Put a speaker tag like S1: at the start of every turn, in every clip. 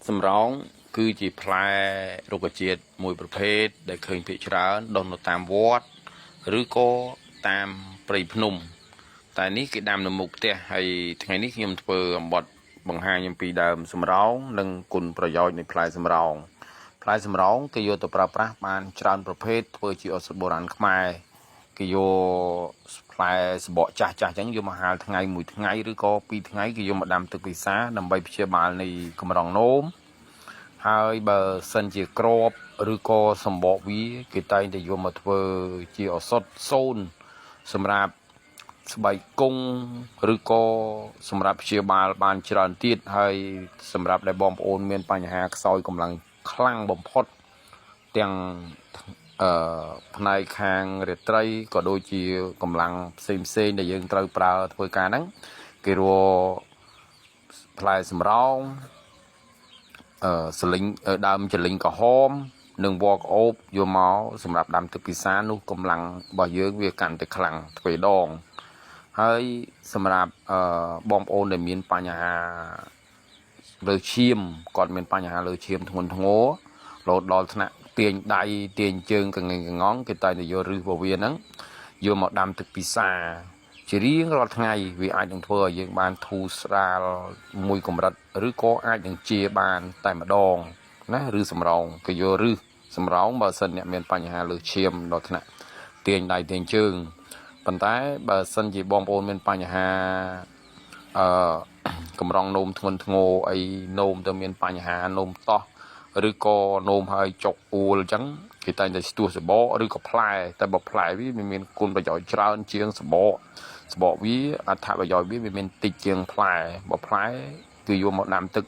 S1: សម្រងគឺជាផ្លែរុក្ខជាតិមួយប្រភេទដែលឃើញភាគច្រើនដុះនៅតាមវត្តឬក៏តាមព្រៃភ្នំ តែនេះគេដាំនៅមុខផ្ទះហើយថ្ងៃនេះខ្ញុំធ្វើអំបត់បង្ហាញអំពីដើមសម្រងនិងគុណប្រយោជន៍នៃផ្លែសម្រងផ្លែសម្រងគេយកទៅប្រើប្រាស់បានច្រើនប្រភេទធ្វើជាឱសថបុរាណខ្មែរគេយកផ្លែសបកចាស់ចាស់អញ្ចឹងយកមកហាលថ្ងៃមួយថ្ងៃឬក៏ពីរថ្ងៃគេយកមកដាំទឹកពិសាដើម្បីព្យាបាលនៃកម្រងនោមហើយបើសិនជាក្របឬក៏សម្បកវាគេតែងតែយកមកធ្វើជាឱសថសូនសម្រាប់ ស្បែកគង់ឬក៏សម្រាប់ព្យាបាលបានច្រើនទៀតហើយសម្រាប់ដែលបងប្អូនមានបញ្ហាខ្សោយកម្លាំងខ្លាំងបំផុតទាំងអឺផ្នែកខាងរាត្រីក៏ដូចជាកម្លាំងផ្សេងផ្សេងដែលយើងត្រូវប្រើធ្វើការហ្នឹងគេរកផ្លែសម្រោងអឺសលិញដើមចលិញក្រហម និងវល្លិក្អូបយកមកសម្រាប់ដាំទឹកពិសានោះកម្លាំងរបស់យើងវាកាន់តែខ្លាំងទ្វេដង ហើយសម្រាប់អឺបងប្អូនដែលមានបញ្ហាលើឈាមគាត់មានបញ្ហាលើឈាមធ្ងន់ធ្ងររហូតដល់ថ្នាក់ទាញដៃទាញជើងកងេងកងងគេតែងតែយកឫសរបស់វាហ្នឹងយកមកដាំទឹកពិសាជារៀងរាល់ថ្ងៃវាអាចនឹងធ្វើឲ្យយើងបានធូរស្រាលមួយកម្រិតឬក៏អាចនឹងជាបានតែម្ដងណាឬសម្រងគេយកឫសសម្រងបើសិនអ្នកមានបញ្ហាលើឈាមដល់ថ្នាក់ទាញដៃទាញជើង ប៉ុន្តែបើសិនជាបងប្អូនមានបញ្ហាអឺកម្រងនោមធ្ងន់ធ្ងរអីនោមទៅមានបញ្ហានោមតោះឬក៏នោមហើយចុកអួលអញ្ចឹងគេតែងតែស្ទុះសបកឬក៏ផ្លែតែបើផ្លែវាវាមានគុណប្រយោជន៍ច្រើនជាងសបកសបកវាអត្ថប្រយោជន៍វាវាមានតិចជាងផ្លែបើផ្លែគឺយកមកដាំទឹក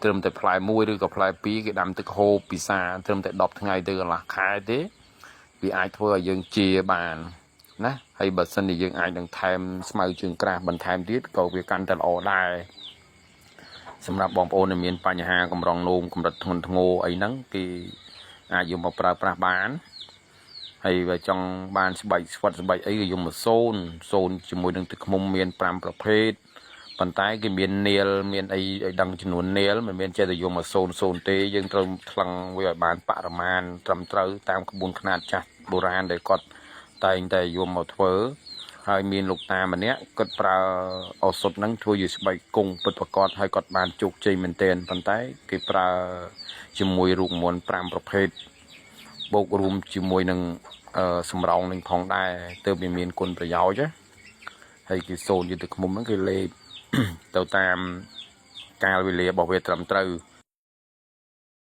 S1: ត្រឹមតែផ្លែមួយឬក៏ផ្លែពីរគេដាំទឹកហូបពិសាត្រឹមតែ10ថ្ងៃទៅកន្លះខែទេវាអាចធ្វើឲ្យយើងជាបាន ណាហើយបើសិនជាយើងអាចនឹងថែមស្មៅជើងក្រាស់បន្ថែមទៀតក៏វាកាន់តែល្អដែរសម្រាប់បងប្អូនដែលមានបញ្ហាកម្រងនោមកម្រិតធ្ងន់ធ្ងរអីហ្នឹងគេអាចយកមកប្រើប្រាស់បានហើយបើចង់បានស្បែកស្វិតស្បែកអីក៏យកមកសូនសូនជាមួយនឹងទឹកឃ្មុំមាន5ប្រភេទប៉ុន្តែគេមាននាលមានអីឲ្យដឹងចំនួននាលមិនមែនចេះតែយកមកសូនសូនទេយើងត្រូវថ្លឹងវាឲ្យបានបរិមាណត្រឹមត្រូវតាមក្បួនខ្នាតចាស់បុរាណដែលគាត់តែងតែយកមកធ្វើហើយមានលោកតាម្នាក់គាត់ប្រើឱសថហ្នឹងធ្វើជាស្បែកគង់ពិតប្រាកដហើយគាត់បានជោគជ័យមែនទែនប៉ុន្តែគេប្រើជាមួយរូបមន្ត5ប្រភេទបូករួមជាមួយនឹងសម្រងនឹងផងដែរទើបវាមានគុណប្រយោជន៍ណាហើយគេសូនយកទៅឃ្មុំហ្នឹងគេលេបទៅតាមកាលវេលារបស់វាត្រឹមត្រូវ